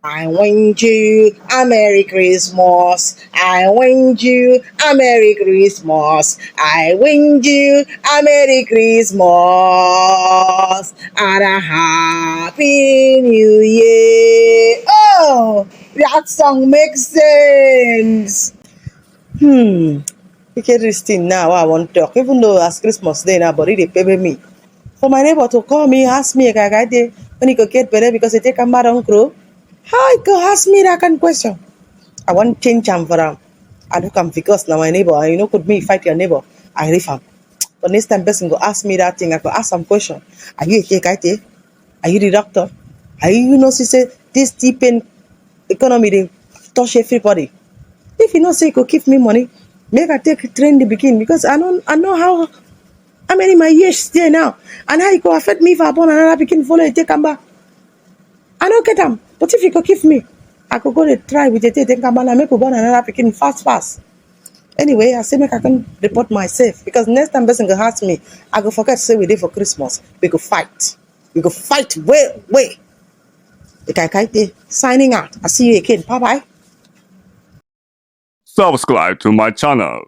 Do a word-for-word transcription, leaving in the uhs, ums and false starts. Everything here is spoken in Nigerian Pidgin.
I wish you a Merry Christmas. I wish you a Merry Christmas. I wish you a Merry Christmas and a Happy New Year. Oh, that song makes sense. Hmm. Look at this thing now. I want to talk. Even though as Christmas day now, but it dey pay me. For my neighbor to call me, ask me, "Guy, guy, day when he go get better because he take a mad on grow." How he go ask me that kind of question? I want change am for am. I look am because now my neighbor, and you know, could me fight your neighbor, I leave am. But next time person go ask me that thing, I go ask some question. Are you a K K T? Are you the doctor? Are you, you know, she say this deep in economy they touch everybody. If you know say you go give me money, make I take train the begin because I don't I know how how many my years stay now and how you go affect me if I born another begin follow you take am back. I don't get am. But if you go give me, I go go dey try with the take am back and make we born another begin fast fast. Anyway, I say make I can report myself because next time person go ask me, I go forget say we dey for Christmas. We go fight. We go fight way way. Ikaikaite signing out. I see you again. Bye bye. Subscribe to my channel.